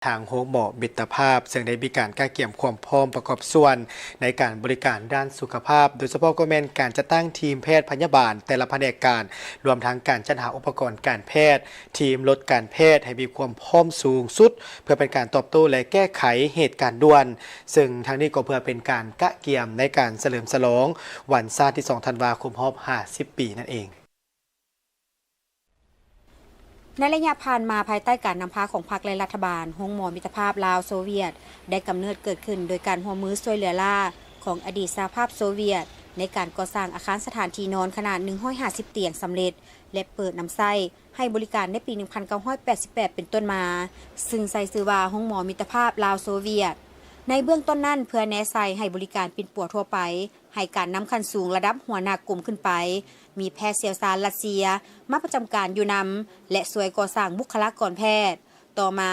ທາງໂຮງໝໍມິດຕະພາບ ເຊິ່ງໄດ້ມີການກະກຽມຄວາມພ້ອມປະກອບສ່ວນໃນການບໍລິການດ້ານສຸຂະພາບ, ໂດຍສະເພາະກໍແມ່ນການຈັດຕັ້ງທີມແພດພະຍາບານແຕ່ລະພະແນກການ, ລວມທັງການຈັດຫາອຸປະກອນການແພດ, ທີມລົດການແພດໃຫ້ມີຄວາມພ້ອມສູງສຸດ ເພື່ອເປັນການຕອບໂຕ້ ແລະ ແກ້ໄຂເຫດການດ່ວນ, ເຊິ່ງທັງນີ້ກໍເພື່ອເປັນການກະກຽມໃນການສະເຫຼີມສະຫຼອງວັນຊາດທີສອງທັນວາ ຄົບຮອບຫ້າສິບປີນັ້ນເອງ. ໃນໄລຍະຜ່ານມາ, ພາຍໃຕ້ການນຳພາຂອງພັກ ແລະ ລັດຖະບານ, ໂຮງໝໍມິດຕະພາບລາວ-ໂຊວຽດ ໄດ້ກຳເນີດເກີດຂຶ້ນໂດຍການຮ່ວມມືຊ່ວຍເຫຼືອລ້າຂອງອະດີດສະຫະພາບໂຊວຽດ ໃນການກໍ່ສ້າງອາຄານສະຖານທີ່ນອນຂະໜາດໜຶ່ງຮ້ອຍຫ້າສິບຕຽງສຳເລັດ ແລະ ເປີດນຳໃຊ້ໃຫ້ບໍລິການໃນປີໜຶ່ງພັນເກົ້າຮ້ອຍແປດສິບແປດເປັນຕົ້ນມາ, ຊຶ່ງໃສ່ຊື່ວ່າໂຮງໝໍມິດຕະພາບລາວ-ໂຊວຽດ. ໃນເບື້ອງຕົ້ນນັ້ນ, ເພື່ອແນໃສ່ໃຫ້ບໍລິການປິ່ນປົວທົ່ວໄປ, ໃຫ້ການນຳຂັ້ນສູງລະດັບຫົວໜ້າກົມຂຶ້ນໄປ, ມີແພດຊ່ຽວຊານຣັດເຊຍມາປະຈຳການຢູ່ນຳ ແລະ ຊ່ວຍກໍ່ສ້າງບຸກຄະລາກອນແພດ. ຕໍ່ມາ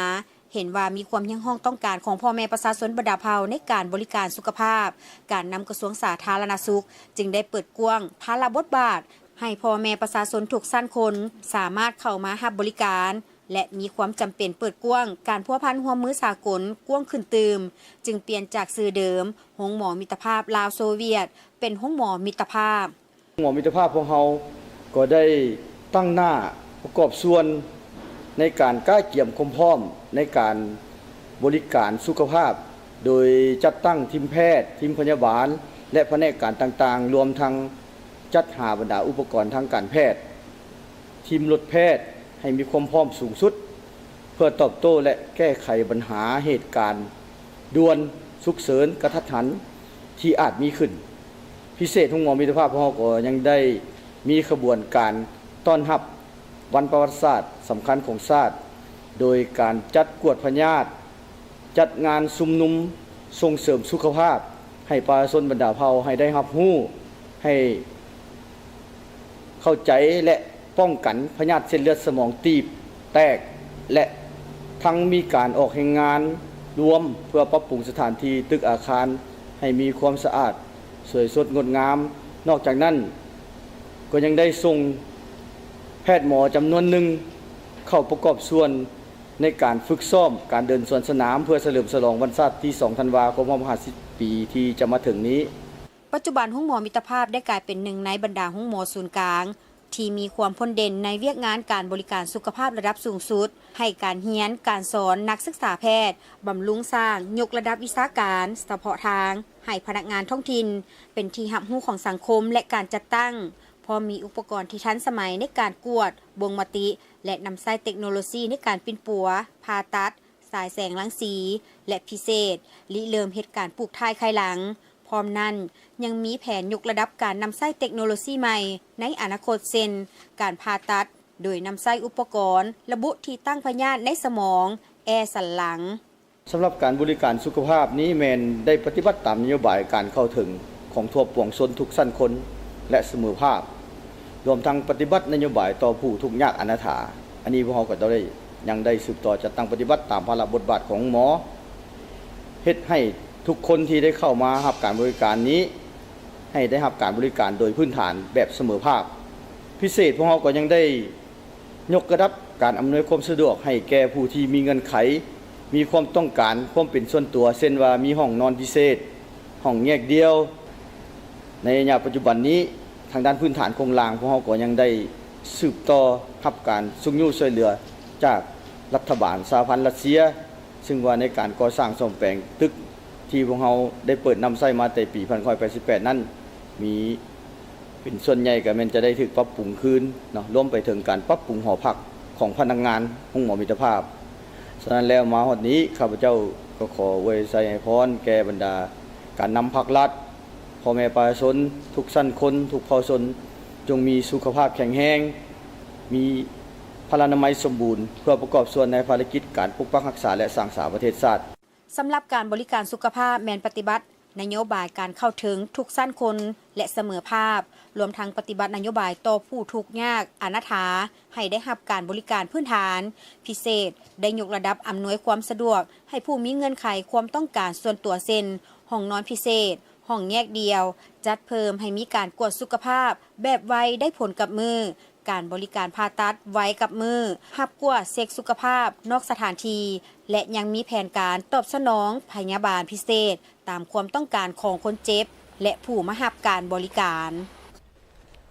ເຫັນວ່າມີຄວາມຮຽກຮ້ອງຕ້ອງການຂອງພໍ່ແມ່ປະຊາຊົນບັນດາເຜົ່າໃນການບໍລິການສຸຂະພາບ, ການນຳກະຊວງສາທາລະນະສຸກຈຶ່ງໄດ້ເປີດກວ້າງພາລະບົດບາດໃຫ້ພໍ່ແມ່ປະຊາຊົນທຸກຊັ້ນຄົນສາມາດເຂົ້າມາຮັບບໍລິການ ແລະ ມີຄວາມຈຳເປັນເປີດກວ້າງການພົວພັນຮ່ວມມືສາກົນກວ້າງຂຶ້ນຕື່ມ, ຈຶ່ງປ່ຽນຈາກຊື່ເດີມ ໂຮງໝໍມິດຕະພາບລາວ-ໂຊວຽດ ເປັນໂຮງໝໍມິດຕະພາບ. ໂຮງໝໍມິດຕະພາບຂອງເຮົາກໍໄດ້ຕັ້ງໜ້າປະກອບສ່ວນໃນການກະກຽມຄວາມພ້ອມໃນການບໍລິການສຸຂະພາບ, ໂດຍຈັດຕັ້ງທີມແພດ, ທີມພະຍາບານ ແລະ ພະແນກການຕ່າງໆ, ລວມທັງຈັດຫາບັນດາອຸປະກອນທາງການແພດ, ທີມລົດແພດ ໃຫ້ມີຄວາມພ້ອມສູງສຸດ ເພື່ອຕອບໂຕ້ ແລະ ແກ້ໄຂບັນຫາເຫດການດ່ວນ, ສຸກເສີນ, ກະທັດຫັນທີ່ອາດມີຂຶ້ນ. ພິເສດ, ໂຮງໝໍມິດຕະພາບຂອງເຮົາກໍຍັງໄດ້ມີຂະບວນການຕ້ອນຮັບວັນປະຫວັດສາດສຳຄັນຂອງຊາດ, ໂດຍການຈັດກວດພະຍາດ, ຈັດງານຊຸມນຸມສົ່ງເສີມສຸຂະພາບໃຫ້ປະຊາຊົນບັນດາເຜົ່າໃຫ້ໄດ້ຮັບຮູ້, ໃຫ້ເຂົ້າໃຈ ແລະ ປ້ອງກັນພະຍາດເສັ້ນເລືອດສະໝອງຕີບແຕກ ແລະ ທັງມີການອອກແຮງງານລວມເພື່ອປັບປຸງສະຖານທີ່, ຕຶກອາຄານໃຫ້ມີຄວາມສະອາດ, ສວຍສົດງົດງາມ. ນອກຈາກນັ້ນ, ກໍຍັງໄດ້ສົ່ງແພດໝໍຈຳນວນໜຶ່ງເຂົ້າປະກອບສ່ວນ ໃນການຝຶກຊ້ອມການເດີນສວນສະໜາມ ເພື່ອສະເຫຼີມສະຫຼອງວັນຊາດທີສອງທັນວາ ຄົບຮອບຫ້າສິບປີທີ່ຈະມາເຖິງນີ້. ປັດຈຸບັນ, ໂຮງໝໍມິດຕະພາບໄດ້ກາຍເປັນໜຶ່ງໃນບັນດາໂຮງໝໍສູນກາງ ທີ່ມີຄວາມພົ້ນເດັ່ນໃນວຽກງານການບໍລິການສຸຂະພາບລະດັບສູງສຸດ, ໃຫ້ການຮຽນການສອນນັກສຶກສາແພດ, ບຳລຸງສ້າງ, ຍົກລະດັບວິຊາການສະເພາະທາງໃຫ້ພະນັກງານທ້ອງຖິ່ນ, ເປັນທີ່ຮັບຮູ້ຂອງສັງຄົມ ແລະ ການຈັດຕັ້ງ, ພ້ອມມີອຸປະກອນທີ່ທັນສະໄໝໃນການກວດ, ບົ່ງມະຕິ ແລະ ນຳໃຊ້ເຕັກໂນໂລຊີໃນການປິ່ນປົວ, ຜ່າຕັດ, ສາຍແສງລັງສີ ແລະ ພິເສດ ລິເລີ່ມເຮັດການປູກຖ່າຍໄຂ່ຫຼັງ. ພ້ອມນັ້ນ, ຍັງມີແຜນຍົກລະດັບການນຳໃຊ້ເຕັກໂນໂລຊີໃໝ່ໃນອະນາຄົດ ເຊັ່ນ ການຜ່າຕັດໂດຍນຳໃຊ້ອຸປະກອນລະບຸທີ່ຕັ້ງພະຍາດໃນສະໝອງ, ແອສັນຫຼັງ. ສຳລັບການບໍລິການສຸຂະພາບນີ້ ແມ່ນໄດ້ປະຕິບັດຕາມນະໂຍບາຍການເຂົ້າເຖິງຂອງທົ່ວປວງຊົນທຸກຊັ້ນຄົນ ແລະ ສະເໝີພາບ, ລວມທັງປະຕິບັດນະໂຍບາຍຕໍ່ຜູ້ທຸກຍາກອະນາຖາ. ອັນນີ້ພວກເຮົາກໍໄດ້ ຍັງໄດ້ສືບຕໍ່ຈັດຕັ້ງປະຕິບັດຕາມພາລະບົດບາດຂອງໂຮງໝໍ, ເຮັດໃຫ້ທຸກຄົນທີ່ໄດ້ເຂົ້າມາຮັບການບໍລິການນີ້ ໃຫ້ໄດ້ຮັບການບໍລິການໂດຍພື້ນຖານແບບສະເໝີພາບ. ພິເສດ, ພວກເຮົາກໍຍັງໄດ້ ຍົກລະດັບການອຳນວຍຄວາມສະດວກໃຫ້ແກ່ຜູ້ທີ່ມີເງື່ອນໄຂ, ມີຄວາມຕ້ອງການຄວາມເປັນສ່ວນຕົວ, ເຊັ່ນວ່າ ມີຫ້ອງນອນພິເສດ, ຫ້ອງແຍກດ່ຽວ. ໃນໄລຍະປັດຈຸບັນນີ້, ທາງດ້ານພື້ນຖານໂຄງລ່າງ, ພວກເຮົາກໍຍັງໄດ້ສືບຕໍ່ຮັບການຊຸກຍູ້ຊ່ວຍເຫຼືອຈາກລັດຖະບານສະຫະພັນຣັດເຊຍ, ຊຶ່ງວ່າໃນການກໍ່ສ້າງສ້ອມແປງຕຶກທີ່ພວກເຮົາໄດ້ເປີດນຳໃຊ້ມາແຕ່ປີໜຶ່ງພັນເກົ້າຮ້ອຍແປດສິບແປດນັ້ນ, ມີ ເປັນສ່ວນໃຫຍ່ກໍແມ່ນຈະໄດ້ຖືກປັບປຸງຄືນເນາະ, ລວມໄປເຖິງການປັບປຸງຫໍພັກຂອງພະນັກງານໂຮງໝໍມິດຕະພາບ. ສະນັ້ນແລ້ວ ມາຮອດນີ້ ຂ້າພະເຈົ້າກໍຂໍອວຍໄຊໃຫ້ພອນແກ່ບັນດາການນຳພັກລັດ, ພໍ່ແມ່ປະຊາຊົນທຸກຊັ້ນຄົນ, ທຸກເຜົ່າຊົນ, ຈົ່ງມີສຸຂະພາບແຂງແຮງ, ມີພະລານາໄມສົມບູນ ເພື່ອປະກອບສ່ວນໃນພາລະກິດການປົກປັກຮັກສາ ແລະ ສ້າງສາປະເທດຊາດ. ສຳລັບການບໍລິການສຸຂະພາບ ແມ່ນປະຕິບັດນະໂຍບາຍການເຂົ້າເຖິງທຸກຊັ້ນຄົນ ແລະ ສະເໝີພາບ, ລວມທັງປະຕິບັດນະໂຍບາຍຕໍ່ຜູ້ທຸກຍາກອະນາຖາ ໃຫ້ໄດ້ຮັບການບໍລິການພື້ນຖານພິເສດ, ໄດ້ຍົກລະດັບອຳນວຍຄວາມສະດວກໃຫ້ຜູ້ມີເງື່ອນໄຂຄວາມຕ້ອງການສ່ວນຕົວ ເຊັ່ນ ຫ້ອງນອນພິເສດ, ຫ້ອງແຍກດ່ຽວ, ຈັດເພີ່ມໃຫ້ມີການກວດສຸຂະພາບແບບໄວໄດ້ຜົນກັບມື້, ການບໍລິການຜ່າຕັດໄວກັບມື້, ຮັບກວດເຊັກສຸຂະພາບນອກສະຖານທີ່ ແລະ ຍັງມີແຜນການຕອບສະໜອງພະຍາບານພິເສດຕາມຄວາມຕ້ອງການຂອງຄົນເຈັບ ແລະ ຜູ້ມາຮັບການບໍລິການ.